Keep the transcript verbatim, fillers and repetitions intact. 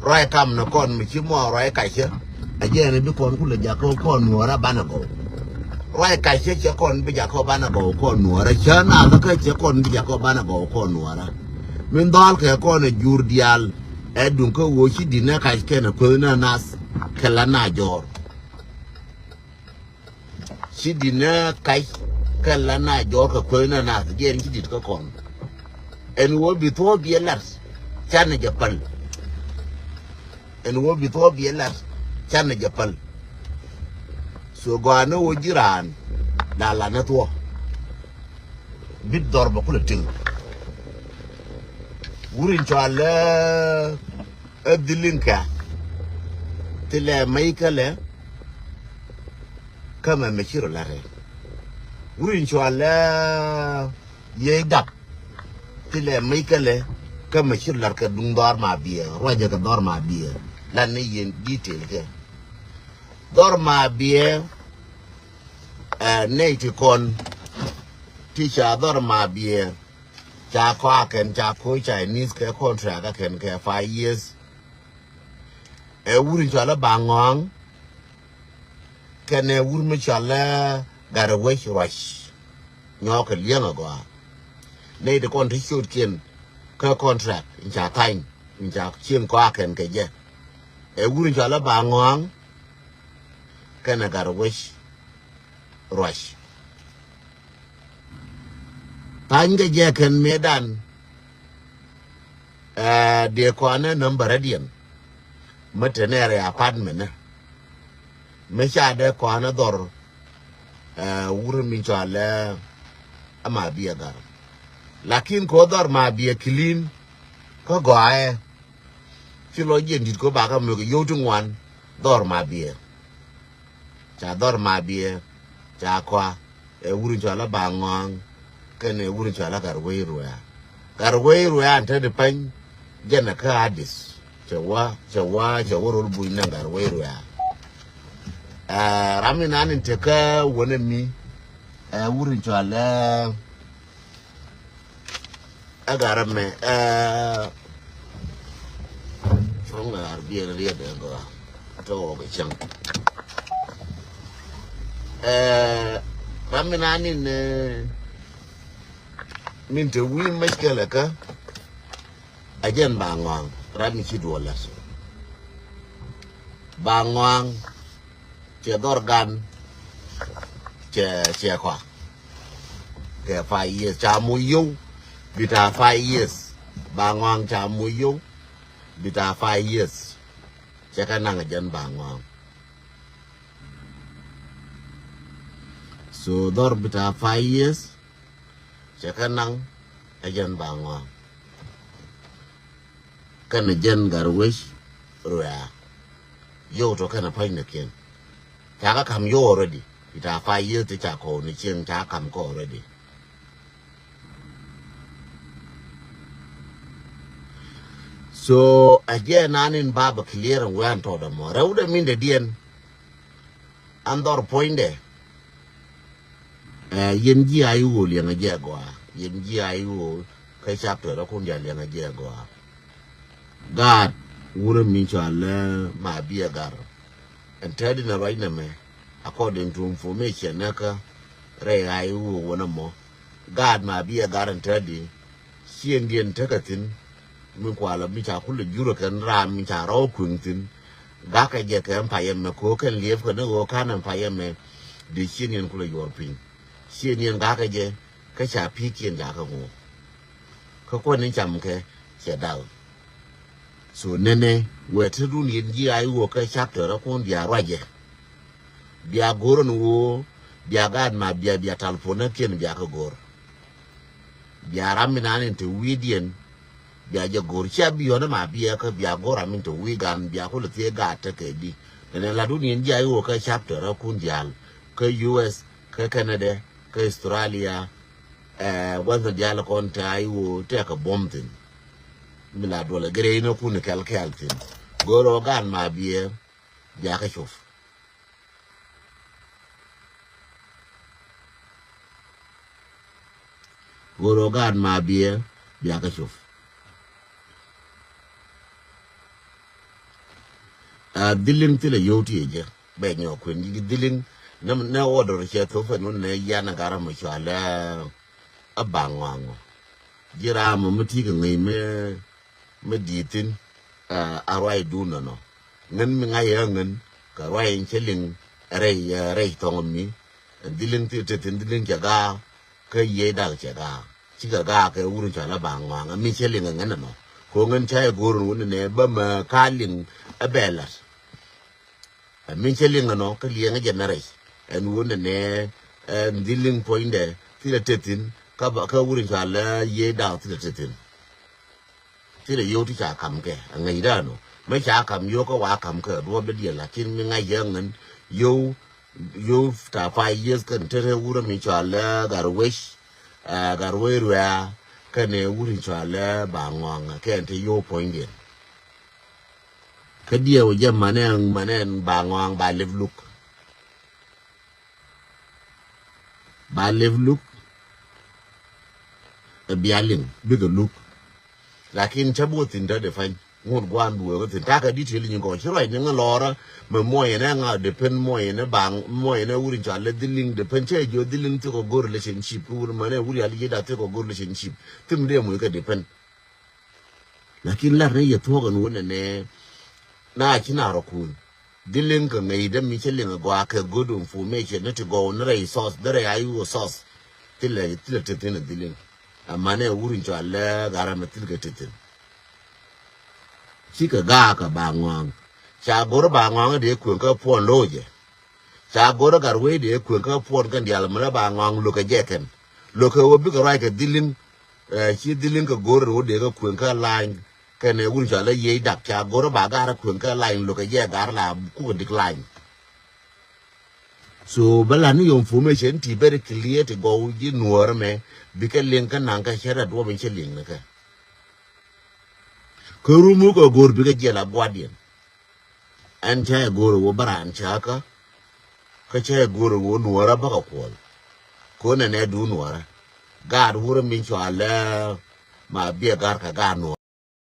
Ruac kam ni kɔn mi ci mɔ ruac kacä. A jɛ ni bi kɔn kulɛ jakä kɔn nuɔrä banɛ gɔw. Ruac kacä cɛ kɔn bi jakä banɛ gɔw kɔn nuɔrä. Cä na kä cɛ kɔn bi jakä banɛ gɔw kɔn nuɔrä. Min dhɔl kɛ kɔn ɛ jur dial. Ɛ duŋ kä wo ci dinɛ kac kɛn ɛ kueth na nath kɛ la na jɔr. Ci dit ni kac kɛ la na jɔɔr kɛ kueth ni nath jɛn ci dit kä kɔn. Ɛn ɣöö bi thuɔ̱ɔ̱p biɛ lat canɛ jɛ päl. Ɛn ɣöö bi thuɔ̱ɔ̱p biɛ lat canɛ jɛ päl. So gɔaa ni ɣöö ji̱ raan la la ni thuɔ̱ɔ̱p. Bit dhɔr bɛ kulɛ tiŋ. Wur in cɔal ɛ dhiliŋkɛ. Thilɛ mɛy kälɛ. Kä mɛ mɛ ci rɔ la̱t rɛ. Wur in cɔal ɛ yiey gak. Thilɛ mɛy kälɛ. Kä mɛ ci rɔ la̱t kɛ duŋ dhɔr ma biɛ ruacɛ kɛ dhɔr ma biɛ. Lan ni yɛn detail kɛ dhɔr ma biɛ. Ɛ nɛy ti kɔn ti ca dhɔr ma biɛ. Ca kɔakɛn ca ko̱ Chinese kɛ contract akɛn kɛ five years. Ɛ wur in cɔal ɛ Baŋɔaŋ. Kɛnɛ wur mi cɔal ɛ Gatwec Ruac. Nyɔɔk kɛ liɛŋ agɔaa. Nɛy ti kɔn ti ciötkiɛn kä contract in ca tha̱ny in ca cieŋ kɔakɛn kɛ jɛ. Ɛ wur in cɔal ɛ Baŋɔaŋ. Kɛnɛ Gatwec Ruac. Tha̱ny kɛ jɛ kɛn mëëdan. Ɛ dee kɔanɛ nambärä diɛn. Mä te nɛɛrɛ apartment ni. Mä ca dee kɔanɛ dhɔr. Ɛ wur mi cɔal ɛ ma biɛ gar. Lakin kɛ ɣöö dhɔr ma biɛ clean. Kä gɔaaɛ. Ci lɔ jiɛn di̱t kɛ ɣöö bakä mök yio̱w ti ŋuan dhɔr ma biɛ. Ca dhɔr ma biɛ ca kɔa. Ɛ wur in cɔal ɛ Baŋɔaŋ. Kɛnɛ wur in cɔal ɛ Gatwec Ruac. Gatwec Ruac an te di pany. Jɛn ɛ kä Adith. Cɛ wa cɛ wa cɛ wa rol buny nɛ Gatwec Ruac. Ɛ ram in an in te kä wänɛ mi. Ɛ wur in cɔal ɛ Ɛ garɛ mɛ ɛ cuɔ̱ŋ ɛ ar biɛl riɛt ɛ gɔaa. Tɔ wä kɛ cäŋ. Ɛ ram mi na nin ɛ min te wi̱i̱ mec kɛlɛ kä. Ɛ jɛn Baŋɔaŋ ram mi ci duɔl lɛs. Baŋɔaŋ. Cɛ dhɔr gan. Cɛ cɛ kɔa. Kɛ five years ca moc yio̱w. Bita five years. Baŋɔaŋ ca moc yio̱w. Bita five years. Cɛ kɛ naŋ jɛn Baŋɔaŋ. So dhɔr bita five years. Cɛ kɛ naŋ ɛ jɛn Baŋɔaŋ. Kɛnɛ jɛn Gatwec Ruac. Yio̱w tɔ kɛnɛ pa̱ny nɛ kiɛn. Ca kä ka̱m yio̱w already. Ita five years ti ca kɔw ni cieŋ ca ka̱m kä already. So ɛ jɛ nan in ba bɛ clear ɛ wɛn tɔt ɛmɔ rɛw dɛ min dɛ diɛn. An dhɔr puɔ̱nydɛ. Ɛ yɛn ji̱ a i̱ ɣöö liɛŋɛ jɛ gɔaa. Yɛn ji̱ a i̱ ɣöö kä chapter ɛ kun diaal liɛŋɛ jɛ gɔaa. Gaat wurɛ mi cɔal ɛ ma biɛ gar. Ɛn tɛt in a ruac nɛmɛ according to information nɛ kä rɛy a i̱ ɣöö wänɛ mɔ. Gaat ma biɛ gar ɛn tɛt in. Ciëŋdiɛn tekɛ thi̱n. Mi kualä mi ca kulɛ jurä kɛn raan mi ca rɔw kui̱ŋ thi̱n. Ga̱kɛ jɛ kɛ ɛm payɛ mɛ ko̱ kɛn liɛpkɛ ni ɣöö ka̱n ɛm payɛ mɛ. Dee ciëŋdiɛn kulɛ yuɔr piny. Ciëŋdiɛn ga̱kɛ jɛ kä ca pi̱i̱kiɛn jakä ŋo̱o̱k. Kä kuäär ni cam kɛ cɛ dal. So nɛnɛ wɛ te run yɛn ji̱ a i̱ ɣöö kä chapter ɛ kun bia ruacɛ. Bia go̱r ɛn ɣöö bia gaat ma bia bia talpon ɛ kiɛn bia kä go̱r. Bia ram mi nan in te wi̱i̱diɛn. Bia jɛ go̱r cia bi yɔ̱n ɛma biɛ kä bia go̱r ram in te wi̱i̱ gan bia kulɛ thiee gaat tekɛ di. Nɛnɛ latdun yɛn ji̱ a i̱ ɣöö kä chapter ɛ kun diaal kä U S kä Canada kä Australia. Ɛ gua̱th ni diaal kɔn te a i̱ ɣöö tekɛ buɔ̱m thi̱n. Mi la duɔlɛ gɛrɛ in ɛ kun kɛl kɛl thi̱n. Go̱r ɔ gaat ma biɛ bia kä cop. Go̱r ɔ gaat ma biɛ bia kä cop. A dhiliŋ thilɛ yio̱w ti jɛ bɛ nyɔk kuën ji̱ dhiliŋ. Nɛ nɛ order cɛ thop fɛn wun nɛ yan a gar a mɛ cual a baŋ ŋɔaŋɔ. Ji̱ ram mɛ mi ti kɛ ŋäc mɛ mɛ di̱i̱t thi̱n. A ruac dun nɔnɔ ŋän mi ŋa̱c ɛ ŋän kɛ ruac in cä liŋ rɛy rɛy thɔŋ mi. Dhiliŋ ti te thi̱n dhiliŋ cɛ gaak kä yiëë dak cɛ gaak cikɛ gaak kɛ wur in cɔal a baŋ ŋɔaŋ a mi cä liŋ ɛ ŋän ɛnɔ. Ko ŋän ca ɛ go̱o̱r in wun nɛ bä mɛ ka liŋ ɛ bɛ la̱t. Ɛ min cä liŋ ɛnɔ kä liɛŋä jɛ mɛ rɛc ɛn wun nɛ nɛ. Ɛn dhiliŋ puɔ̱nydɛ thilɛ te thi̱n kä wur in cɔal a yiëë dak thilɛ te thi̱n. Thilɛ yio̱w ti ca kam kɛ a ŋäc dan ɔ mɛ ca kam yio̱w kä wa kam kɛ duɔ̱ɔ̱p dädiɛn lakin mi ŋa̱c yɛ ŋän yio̱w. Yio̱w ta five years kɛn te te wurä mi cɔal ɛ gar wec. Gar wec ruɛ̈ɛ̈ kɛn ɛ wur in cɔal ɛ ba ŋɔaŋ kɛn te yio̱w puɔ̱nydiɛn. Kä diɛw jɛ manɛ manɛ ba ŋɔaŋ ba lep luk. Ba lep luk. Ɛ bia liŋ bikɛ luk. Lakin cä bok thi̱n tä de pany ŋun guan buekä thi̱n takä di tiel nyin kɔ ci ruac ni ŋä lɔrä. Mɛ muɔyɛ nɛ ŋa de pen muɔyɛ nɛ baŋ muɔyɛ nɛ wur in cɔal lɛ dhiliŋ de pen cɛ jiɔ dhiliŋ thikɔ go̱r relationship wur mɛ nɛ wur yal yieda thikɔ go̱r relationship. Thim de muikä de pen. Lakin lar ni yɛ thuɔk ɛn wun nɛ nɛ na ci na rɔ kun. Dhiliŋ kɛ ŋäc dämi cä liŋ a gɔaa kɛ good information ni ti gɔw ni rɛy source därɛ a yuɔ source. Thilɛ thilɛ ti thin a dhiliŋ. Amanɛ wur in cɔal lɛ garamɛ thil kɛ ti thin. Cikɛ gaak kɛ ba ŋɔaŋ ca go̱r ba ŋɔaŋ dee kueŋ kä puɔn lo̱o̱cɛ. Ca go̱r ɛ gat wee dee kueŋ kä puɔn kɛn diaal mɛ lɛ ba ŋɔaŋ lo̱kɛ jɛ kɛn. Lo̱kɛ wä bikɛ ruac kɛ dhiliŋ. Ci dhiliŋ kɛ go̱r ɛ wä dee kä kueŋ kä lany. Kɛn ɛ wun cɔal ɛ yiec dak ca go̱r ɛ ba gar ɛ kueŋ kä lany lo̱kɛ jɛ gar la kukɛ dik lany. So bä la ni yom information ti beri clear ti gɔw ji̱ nuɔɔr mɛ bikɛ liŋ kä naŋ kä cɛ rɛ duɔp in cɛ liŋ ni kɛ. Kä rumu kɛ go̱r bikɛ jiɛl a guardian. Ɛn cä ɛ go̱o̱r ɛ wä bä raan cä kä. Kä cä ɛ go̱o̱r ɛ wä nuɔɔrä bä kɛ kuɔl. Ko̱n ɛn ɛ duun nuɔɔrä. Gaat wurä min cɔalɛ ma biɛ gar kɛ gaat nuɔɔrä.